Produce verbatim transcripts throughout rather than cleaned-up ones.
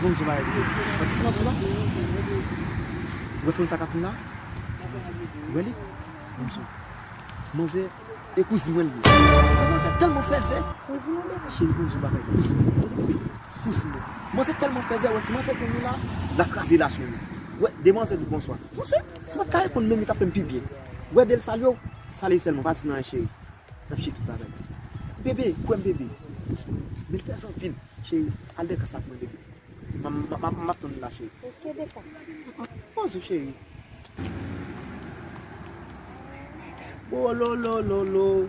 Bon, di bagay, bebe. Wè kisa m ap di la? Ou wè fanm sa k ap vin la? Ou wè li? Bon, di. Manzè, e kouzin mwen li ye. Manzè tèlman fèzè. Kouzin mwen, bebe. Cheri, bon, di bagay. Kouzin mwen. Kouzin mwen. Manzè tèlman fèzè, wè, si manzè jwenn li la, l ap kraze relasyon nou. Wè, demwazèl di bonswa. Bonswa. Si w pa t ka reponn menm, li t ap fè m pi byen. Wè, de l salye w, salye sèlman, pa di nan anyen, cheri. N ap cheke tout bagay. Bebe, kwè m, bebe. Men fè zanmi, cheri, al nan klas la pou mwen, bebe. M, m, m, m ap tann la, cheri. Ok, Beka. Poze w, cheri. Wololololo.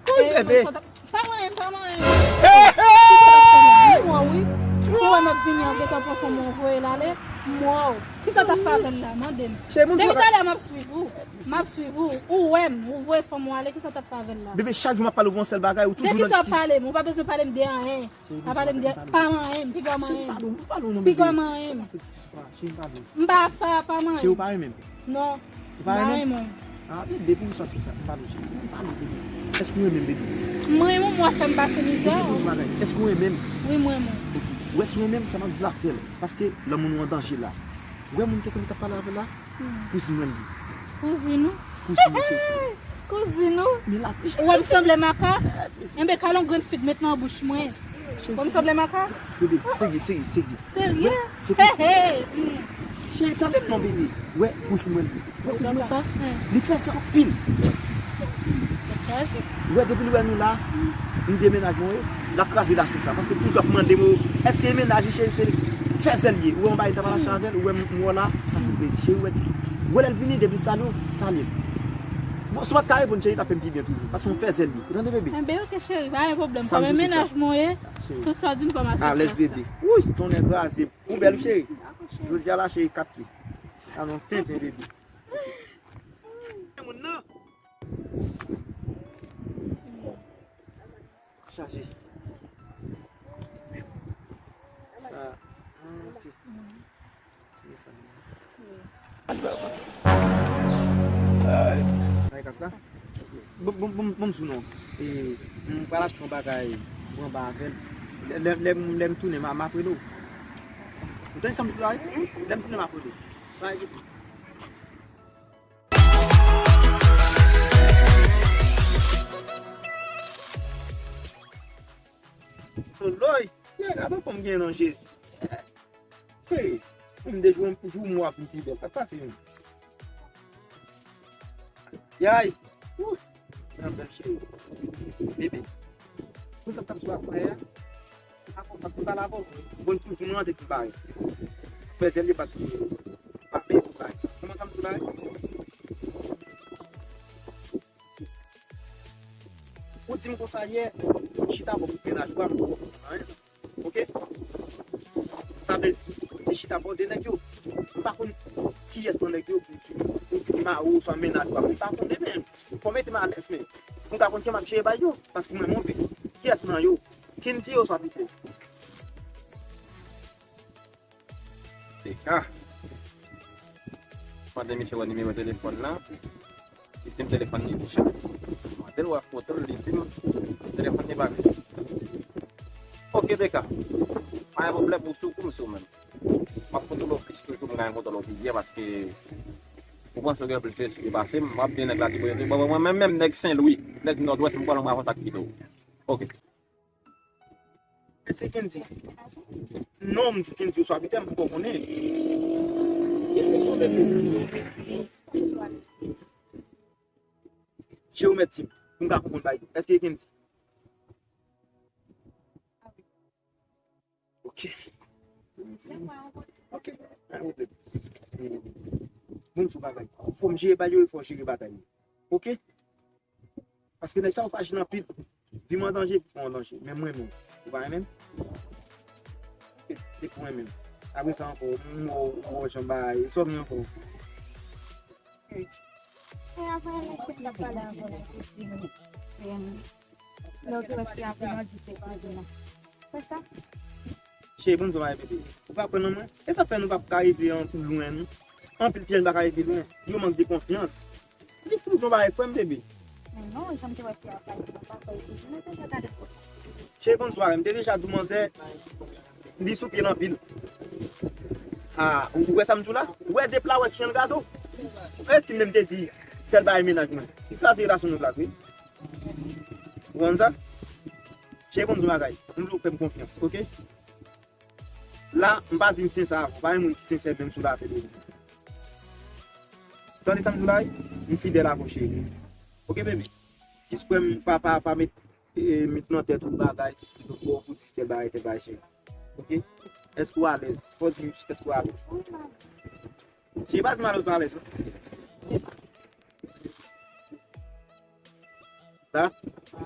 Kouy, bebe. Pa manyen m, pa manyen m. Hey, hey! M wè w, wi. Ou wè m ap vini an, gentan pran fanm ou voye l ale. M wè w. Kisa w t ap fè avè l la? Mande m. Depi talè m ap swiv ou. M ap swiv ou. Ou wè m, ou voye fanm ou ale, kisa w t ap fè avè l la? Bebe, chak jou m ap pale w pou yon sèl bagay, ou toujou nan diskisyon. De kisa w ap pale m? Ou pa bezwen pale m de anyen. Pa pale m de, pa manyen m, piga w manyen m. Piga w manyen m. M pa fè, pa manyen m. Cheri, ou pa renmen m? Non. Ou pa renmen m? Ah, bebe, poukisa w fè sa? M pale w, cheri. M pale w, bebe. Èske ou renmen m, bebe? M renmen w, w ap fè m pase mizè. Bebe, poze yon bagay. Èske ou renmen m? Wi, m renmen w. Ok. Ou wè, si w renmen m, sa m ap di w la, fè l. Paske lanmou nou an danje la. Ou wè moun ke m t ap pale avè l la? Hmm. Kouzin mwen li. Kouzin ou? Kouzin mwen, cheri. Kouzin ou? Men la, ou wè m sanble makak? Enben, kale yon grenn fig met nan bouch mwen. Bon, m sanble makak? Bebe, serye, serye, serye. Serye? Hey, hey. Cheri, tande m non, bebe. Wè, kouzin mwen li. Wè, kouzin mwen sa? Li fèzè anpil. Wè, depi li wè nou la, m di e mennaj mwen, wi. L ap kraze relasyon sa. Paske toujou ap mande m, èske e mennaj li, cheri, se fèzè l ye? Ou wè yon bagay ta pral achte avè l, ou wè m wè la, sa fè plezi, cheri, wè. Wè lè l vini, depi l salye w, salye l. Bon, si w pa t ka reponn, cheri, t ap fè m pi byen toujou. Paske yon fèzè l ye. Ou tande, bebe? Enben, ok, cheri, pa gen pwoblèm. Kòm e mennaj mwen ye, tout sa w di m kòm aksepte. Alèz, bebe. Wouy, tonnè kraze m. Ou bèl, wi, cheri. Jodi a la, cheri, kat pye. Alon tenten, bebe. Moun nan. Chaje. Sa, ah, ok. Ay, kas la? Bon, bon, bon, bon, m di w non. E, m pral achte yon bagay pou anba avè l. Lè, lè, lè m, lè m tounen, m a, m ap rele w. Ou tande sa m di w la, wi? Lè m tounen, m ap rele w. Bye, bebe. Solòy, yay, gade kòm gen nan Jezi. Hey, m de jou, jou mwa pou m pi bèl. Sa k pase menm? Yay! Ouh! Nan bèl cheri. Bebe. Pou sa m t ap sou ap fè a. Akò, m ap pale avè w. Bon, tou, tou, nou antre tou bare. Fè zèl li pa tou. Pa peye pou bagay sa. Kòman sa m tou bare? Ou di m konsa yè, chita bò pou mennaj ou a, m poko konn anyen. Ok? Sa vle di, ou te chita bò de nèg yo. M pa konn kiyès nan nèg yo pou, pou di ki mari w oswa mennaj ou a. M pa konn de menm. Fò w mete m alèz, men pou m ka konn kijan m ap jere bagay yo. Paske mwen monte. Kiyès nan yo? Kendy oswa Pito? Teka. Mande misye wè nimewo telefòn nan. Li di m telefòn li touche. Mande l wè foto l, li di m telefòn li pa vini. Ok, Teka. Pa gen pwoblèm, ou sou kou, m sou menm. M ap kontwole w plis toujou, m ka kontwole w pi byen paske ou panse w gen plis espri pase m. M ap di nèg la ki mwen, mwen, mwen menm, menm nèg Sen Lwi, nèg Nòdwès, m pral anba kontak pito. Ok. Èske Kendy? Non, m di Kendy oswa Pito, m poko konnen. Kendy, non, bebe. Jewomèt di m, pou m ka konprann bagay yo. Èske Kendy? Ok. Ok. Pa gen pwoblèm. Bon, sou bagay. Fò m jere bagay yo, fò w jere bagay yo. Ok? Paske nèg sa yo frajil anpil. Vi m an danje, vi w an danje. Men mwen menm, ou pa renmen m? Depi w renmen m. Apre sa ankò, m wè w, m wè w jan bagay, sa w gen ankò? E apre, lè ke m t ap pale avè w la, ou di m, em, lè w te wè fi a vini, w di se kouzin an. Se sa? Cheri, bon, sa w pa repete. Ou pa kwè nan mwen? E sa fè nou p ap ka rive anpil lwen, non. Anpil ti jèn pa ka rive lwen. Yo mank de konfyans. Epi si m di yon bagay, kwè m, bebe. Men non, jan m te wè fi a pale, mwen pa kwè l te vin, mwen te gade foto. Cheri, bonswa, m te deja di w manzè. Li sou pye l anpil. Ha, ou, ou wè sa m di w la? Ou wè de pla, wè ti jan l gade w. E ti menm te di, fè l bay mennaj mwen. Li kraze relasyon nou plat, wi. Ou konn sa? Cheri, bon, m di w bagay. M vle w fè m konfyans, oke? La, m pa di m sensè avè w. Pa gen moun ki sensè menm sou latè de. Tande sa m di w la, wi? M fidèl avè w, cheri. Oke, bebe? Jis kwè m pa, pa, pa met, e, met nan tèt ou bagay, si, si, pou, pou di tèl bagay, tèl bagay, cheri. Oke? Èske w alèz? Fò w di m, èske w alèz? Cheri, pa di m alèz, pa alèz, non. La,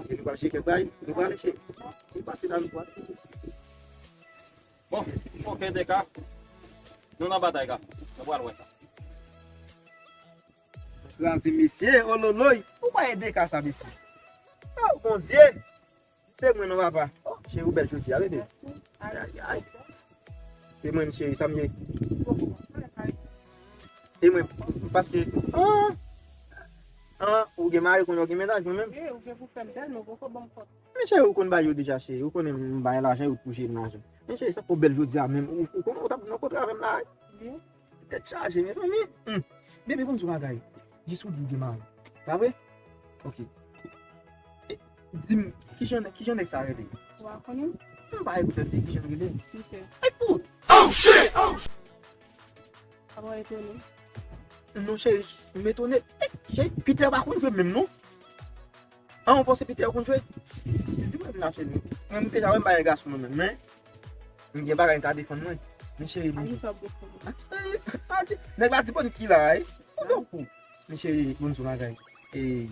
e nou pral cheke bay, nou pral cheke. Nou pase la, nou pral. Bon, oke, de ka. Nou nan batay, ka. Nou pral wè sa. Kraze mesye, ololoy. Ou pa ede ka sa, mesye. Oh, Bondye. Te mwen non, papa. Oh, cheri, ou bèl jodi a, bebe. Ay, ay, ay. Se mwen, cheri, sa m ye. E mwen, paske, ah, ah, ou gen mari, konnen ou gen mennaj, mwen menm. Ou gen pou fè m bèl, men ou poko ban m kòb. Men cheri, ou konn bay yo deja, cheri. Ou konnen m bay lajan, yo t kouche m lajan. Men cheri, sa fè w bèl jodi a menm. Ou, ou konnen ou t ap nan kontre avè m la, wi. Tèt chaje, mezanmi. Hmm. Bebe, bon, di w bagay. Jis ou di w gen mari. Pa vre? Ok. E, di m, kijan, kijan nèg sa rele? Ou pa konnen? M pa rekonèt li, kijan l rele? Peter. Ay, fout! Oh, shit! Oh! Apa w etone? Non, cheri, jis m etone. Eh, cheri, Peter pa konn jwe menm, non. Ah, ou panse Peter konn jwe? Si, si, li mwen vin achte li. Mwen, m deja wè m pa yon gason mwen menm, men m gen bagay m ka defann mwen. Men cheri, bonjou. Nèg la di bon ki la, wi. Ou donk ou. Men cheri, bonjou bagay. E,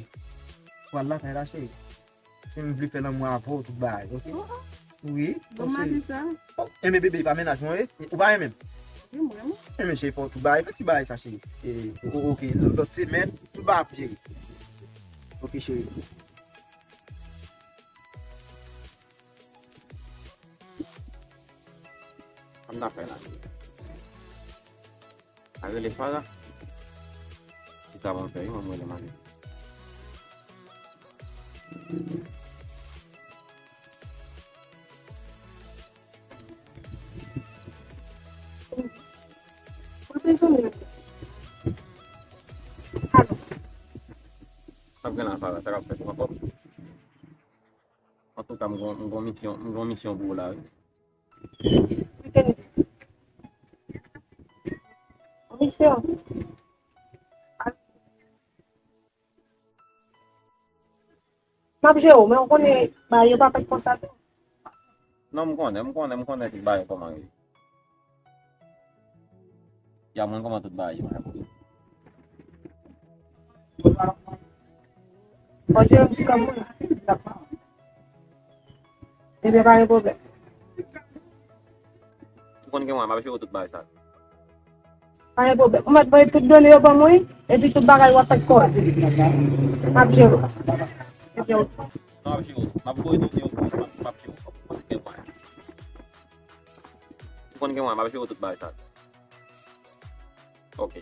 pral lakay la, cheri. Si m vle fè lanmou avè w, tout bagay, ok? Oh, oh. Wi, bon, ok. Maten sa. Oh, enben bebe, pa mennaj mwen, wi. Ou pa renmen m? Wi, m renmen. Enben cheri, fò tout bagay, fè ti bagay sa, cheri. E, o-, ok, lò-, lòt semèn, tout bagay ap jere. Ok, cheri. Sa m ta fè la? A rele Farah. Ki sa bon fè, wi, mwen rele Mali. Mwen bezwen mwen. Alo. Sa k gen la, Farah? Sa k ap fèt? Ou ankò? Antouka, m gon, m gon misyon, m gon misyon pou ou la, wi. Misyon. M ap jere w, men w konnen bagay yo pa fèt konsa tou. Non, m konnen, m konnen, m konnen tout bagay kòman ye. Ya mwen kòman tout bagay yo. Fò jere m ti kòb mwen. Ebyen, pa gen pwoblèm. Ou konn gen mwen, m ap jere tout bagay sa. Pa gen pwoblèm. Ou mèt voye tout done yo ban mwen, wi, epi tout bagay w ap fèt kòrèk. M ap jere w. Ebyen, ok. Non, m ap jere w. M ap voye done yo pou ou, m ap, m ap jere w. Ou konn gen mwen. Ou konn gen mwen, m ap jere tout bagay sa. Ok.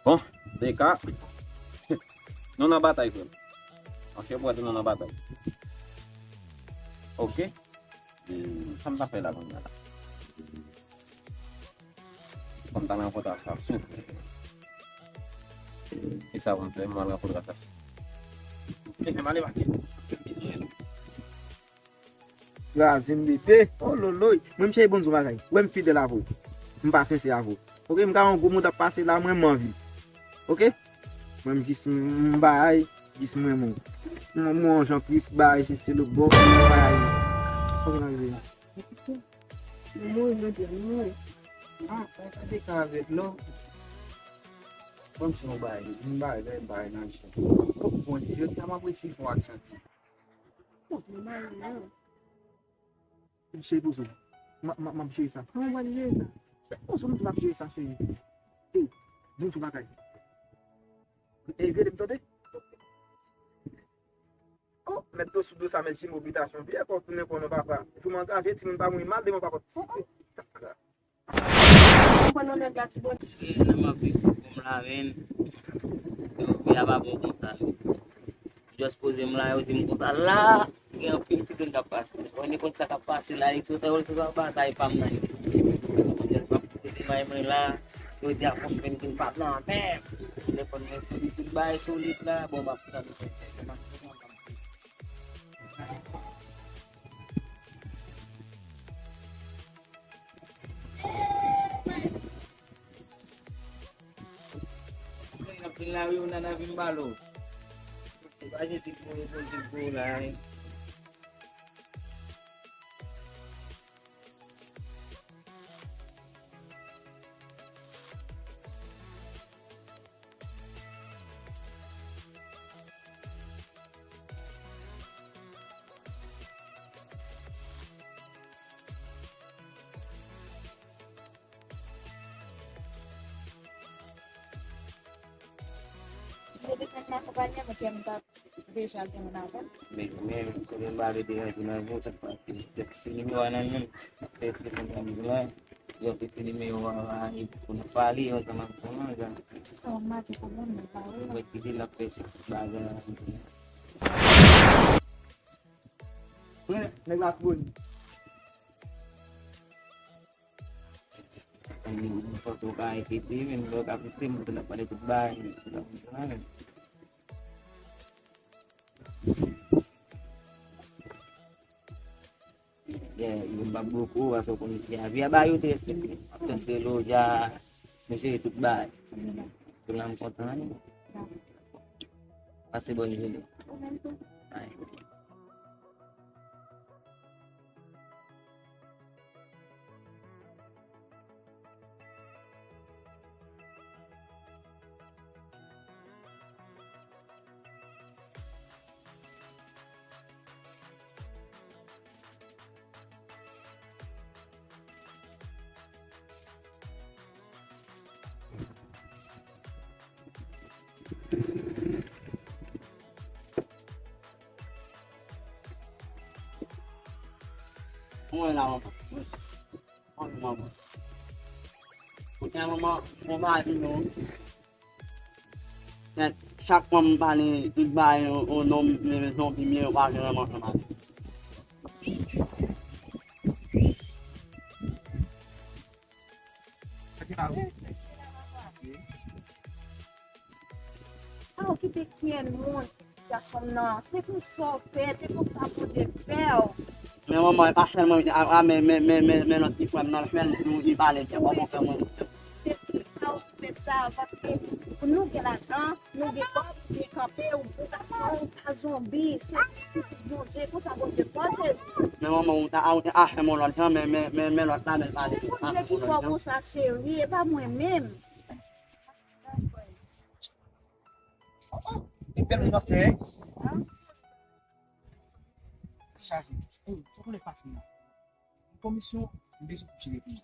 Bon, de ka. Nou nan batay, frè m. Anchè pwèt, nou nan batay. Ok. E, sa m ta fè la kounye a la? Fò m ta nan kontak sa sou. E sa pou m fè, m al nan kontak sa sou. E, men m ale pase. Kraze m bebe. Oh loloy. Mwen m cheri bon di w bagay. Wè m fidèl avè w. M pa sensè avè w. Ok, m ka yon gwo moud ap pase la, mwen m anvi. Ok? Mwen m jis m, m bay, jis mwen mwen. Mwen mwen yon jan tris bay, jis se lòt bò, mwen bay. Ok, nan rive. Nou mouri, nou di, nou mouri. Ah, sa te ka avèk lò. Bon, si yon bay, yon bay, bay, bay nan chen. Oh, bon, jodi a m ap resi fè w ak chanti. Bon, nou bay, non. Cheri, poze w. M, m, m ap jere sa. Kòman w pral jere sa? Poze w, m di m ap jere sa, cheri. Ey, bon ti bagay. Ey, rele m tande. Oh, mèt do sou do sa, mèt jimo bitasyon. Vyè kò tounen kò non papa. Jou m angaje, timoun pa mouri mal, demen pa kòt pisipe. Ou pran nan nèg la, ti bòn. Wi, nan m ap viv pou kò m la, men. Yo, La pa bon konsa, non. Just poze m la, yo di m konsa, la, gen anpil timoun k ap pase. Mwen, nenpòt sa k ap pase la, e sot anwo, se pa batay pa m nan. Just m ap poze limay mwen la, yo di a fò m vin vin pa nan men. Telefòn mwen solid, tout bagay solid la, bon, m ap tann. N ap vin la, wi, ou nan, n ap vin balo. Pa jete pou, pou, pou, pou la, wi. Mwen te konn akonpanye mwen kè m t ap deja gen moun avè m. Men, men, kote m pa vle deranje nan vi w, sa k pase? Jès ki nimewo a nan men m, jès ki nimewo a nan men m. Yo, epi nimewo a la, epi pou nou pale ansanm ak mwen, jan. Sa w mati pou mwen, mwen pa wè. Mwen ki di l ap fè sou bagay la. Frè, nèg la twò bon. Mwen panse w ka enkyete, men lè w ka pouse, mwen te ap pale tout bagay. Yeah, yo bab boko, paske w konn lavi a ba yo trè senp. Paske lè w ja, nou jere tout bagay. Pou la m kontan, wi. Pase bòn jounen. Bye. Mwen la, manman. Mwen, manman. Kote manman, manman a di nou. Chak fwa m pale, tout bagay, o, o non, men zonbi, men yo pa janm ansanm avè m. Sa ki pa respè. Se. A, w kite kiyè moun, gason m nan. Se pou sa w fè, te konsa Bondye fè w. Men manman, e pa sèlman, a, a, men, men, men, men, men lòt ti frè m nan, l fè l, nou, li pale byen, bon, bon, fè mwen. Se pou sa w fè sa, paske pou nou gen lajan, nou gen kòb, nou gen kanpe, ou, ou pa, ou pa zonbi, se pitit Bondye, konsa Bondye pòte nou. Men manman, ou ta, ou te achte mwen lòt jan, men, men, men, men lòt la, men l pale. Se Bondye ki fè w konsa, cheri, e pa mwen menm. Oh, oh, e bèl moun ap fè. Chaje. Ey, sa konnen pas mwen. Komisyon, m bezwen pou jere pou mwen.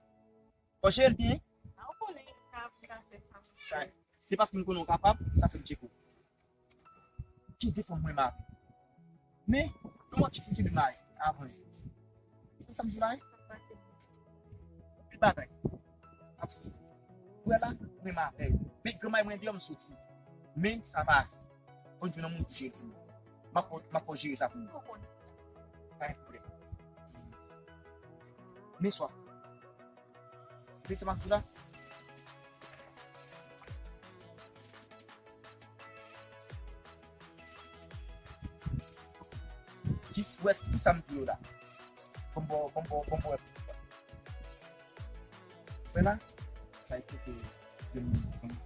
Fò jere l byen. A, ou konnen, sa, sa, sa, sa. Se paske m konnen w kapab, sa fè m tcheke w. Gen de fanm mwen mare. Men, yon lòt ti fi ki vin mare avan li. Ou konn sa m di w la, wi? Anpil bagay. Ap di, ou wè la, mwen mare. Men granmay mwen deyò m soti. Men sa pa ase. Fò n jwenn yon moun pou jere pou mwen. M ap fè, m ap fè w jere sa pou mwen. Pa gen pwoblèm. Men swaf. Ou tande sa m ap di w la? Jis wè tout sa m di w la. Bon, bon, bon, bon, bon, bon. Wè la? Sa e kote de moun.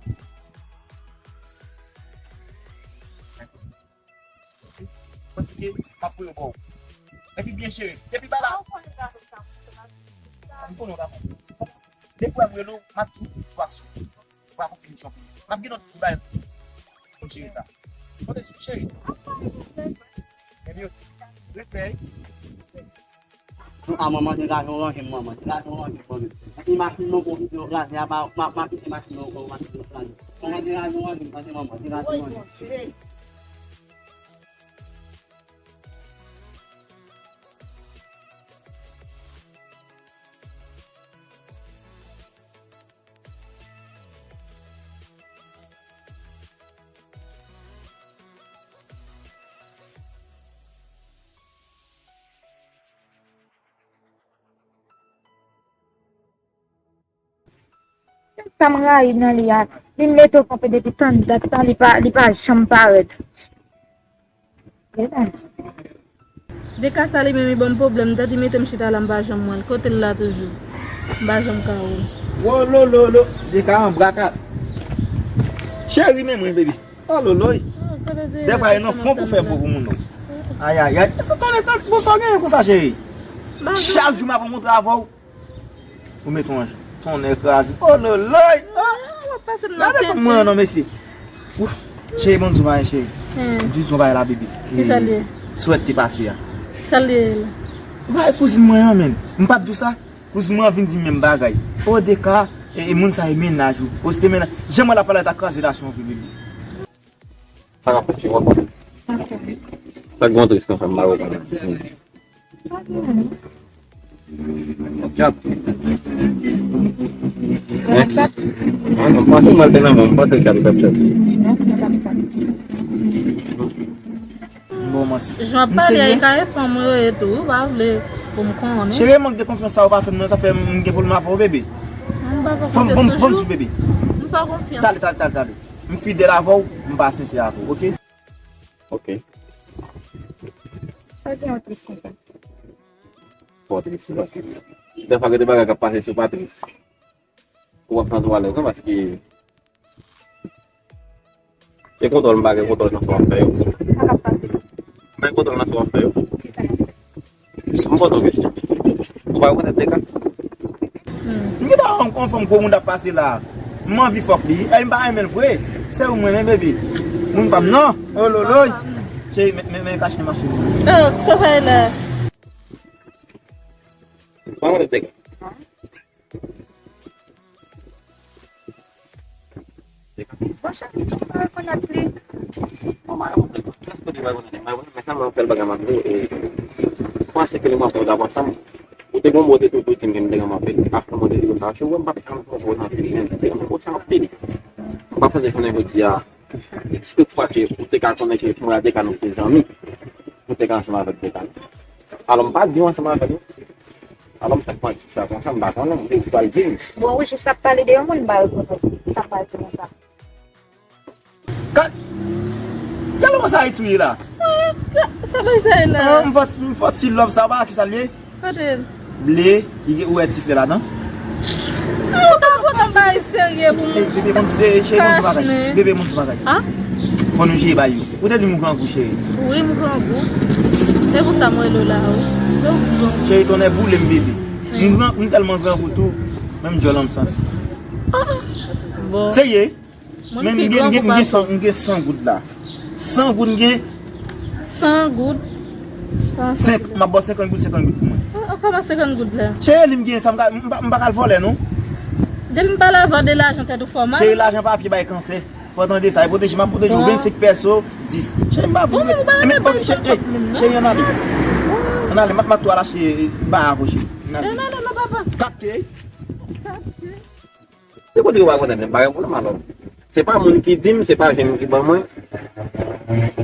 Sa e kote. Paske m ap voye yo ba w. Epi byen jere. Epi bay la. M konnen w pa konn. Depi w wè m rele w, m ap di w sou aksyon. Ou pa konn finisyon pou mwen. M ap gen lòt bagay pou jere sa. Tande sou cheri. Ebyen, respè. Non, a manman, degaje w ranje m, manman. Degaje w ranje m, manman. Epi machin nan gon videyo kraze a, pa, pa, pa kite machin nan gon machin nan kraze. Manman, degaje w ranje m, tande manman, degaje w ranje m. Sa m rayi nan li a, li mete w kanpe depi tann dat la, li pa, li pa janm parèt. Deka sa li menm li ban m pwoblèm, dat li mete m chita la, m pa janm wè l. Kote l la toujou? M pa janm ka wè l. Wolololo, Deka anbrakat. Cheri, men mwen, baby. Ololoy. Dèfwa e nan fon pou fè bon pou moun, non. Ayayay. Sa tonnè, bon, sa w genyen konsa, cheri? Chak jou m ap rankontre avè w. Ou met yon tonnè kraze. Ololoy. Gade fanm mwen an, non, mesye. Cheri, bon, di w bagay, cheri. M di w bagay la, bebe. Kisa l ye? Swèt te pase a. Kisa l ye la? Bagay kouzin mwen an, menm. M pa t di w sa? Kouzin mwen an vin di m menm bagay. O, Deka, e, e moun sa e mennaj ou. O, se te mennaj. Jan mwen la pale ta kraze relasyon an vre, bebe. Sa k ap fèt, cheri, w ap konnen. Sa k gen tris konsa, m pa rekonèt. Tchap. Mwen, mwen panse mal te nan mwen, mwen panse l t ap tchap. Bon, mwen si. Jan ap pale a, e ka e fanm yo ye tou, ou pa vle pou m konnen. Cheri, mank de konfyans sa ou pa fè m nan, sa fè m gen pwoblèm avè w, bebe. Mwen pa fè konfyans toujou. Fè m bon, bon, bebe. M fè konfyans. Tale, tale, tale, tale. M fidèl avè w, m pa sensè avè w, oke? Ok. Sa gen yon tris konsa? Fò tris, wi, paske dèfwa gen de bagay k ap pase sou pa tris. Ou p ap santi w alèz, non, paske e kontwòl m pa gen kontwòl nan sa w ap fè yo. Sa k ap pase? M pa gen kontwòl nan sa w ap fè yo. M poze w kesyon. Ou pa rekonèt Deka? M gentan wè yon fanm gwo moun ap pase la. M anvi fòk li. Èy, m pa renmen l vre. Se ou m renmen, bebe. Moun pa m non. Ololoy. Cheri, men, men, men kache mache. Oh, sa fè la. Ou pa rekonèt Deka? Bon, cheri, m pa rekonèt li. Bon, m pa rekonèt, m pa rekonèt, men sèlman yon sèl bagay m ap di w, e, m panse ke li mwen fè w dabò ansanm. Ou te gon mo te tou di m ke m te renmen anpil. Apre mwen te di konsa, cheri, m pa t janm twonpe w nan vi m, men m te renmen konsa anpil. M pa panse konnen jodi a, si tout fwa ke ou te ka konnen ke mwen a Deka nou se zanmi, ou te ka ansanm avèk Deka. Alò, m pa di w ansanm avè l. Alò, m sa k manti sa konsa, m pa konnen, m te di pral di m. Bon, ou jis ap pale de yon moun, m pa rekonèt. Sa m pral di konsa. Ka-, gade kòman sa Ayiti ye la. Sa, sa bay sa ye la. Ah, m fòt, m fòt si love sa, pa ki sa l ye? Kote l? Ble, li gen, ou wè ti flè ladan? Ah, ou ta pran bagay serye pou mwen. Bebe, bon, bebe, cheri, bon, di bagay. Bebe, bon, di bagay. Ah? Fò nou jere bay yo. Ou te di m ou grangou, cheri. Wi, m grangou. Se pou sa m rele w la, wi. Se ou ki grangou. Cheri, tonnè boule m, bebe. M gran, m tèlman grangou tou, menm djòl an m santi. Ah, ah. Bon. Serye? Men m gen, m gen, m gen san, m gen san goud la. San goud m gen. San goud? Senk, m ap ba w senkant goud, senkant goud pou mwen. Kòman senkant goud la? Cheri, m gen sa, m pa, m pa, m pa ka al vòlè, non. Depi m pale avè w de lajan, tèt ou fè w mal? Cheri, lajan pa pye bay kansè. Fò w tande sa, e pwoteje, m ap pwoteje w. Bon. Vennsenk pèso, dis. Cheri, m pa vle. Bon, men ou pa renmen bay sa kòb moun, non? Cheri, ann ale. Ann ale, m ap, m ap tou al achte ba avè w, cheri. Ann ale. Ann ale, non, papa. Kat ke. Kat ke. Se kote yo pa konnen, men bagay pwoblèm alò. Se pa moun ki di m, se pa jèn ki ban mwen.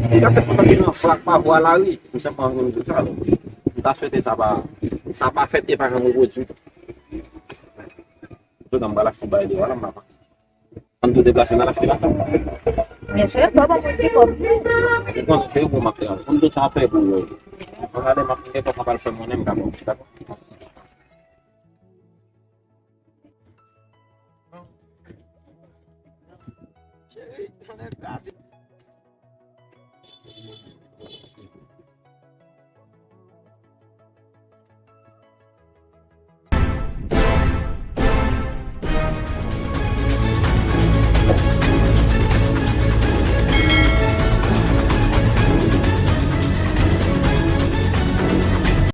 Li ka fèt kontan ki nan flak pa vwa lari. M senpman vin di sa alò. M ta swete sa pa, sa pa fèt e pa janm repwodui tou. Jodi a m pral achte bagay deyò la, m pa. Ann tou deplase, n al achte la sa. Mesye, fò ban mwen ti kòb. Ou konnen, se yo pou m ap fè. Ann tou sa ap fè pou yo. Ann ale, m ap gen kòb, m ap al fè monnen, m ka ba w, dakò?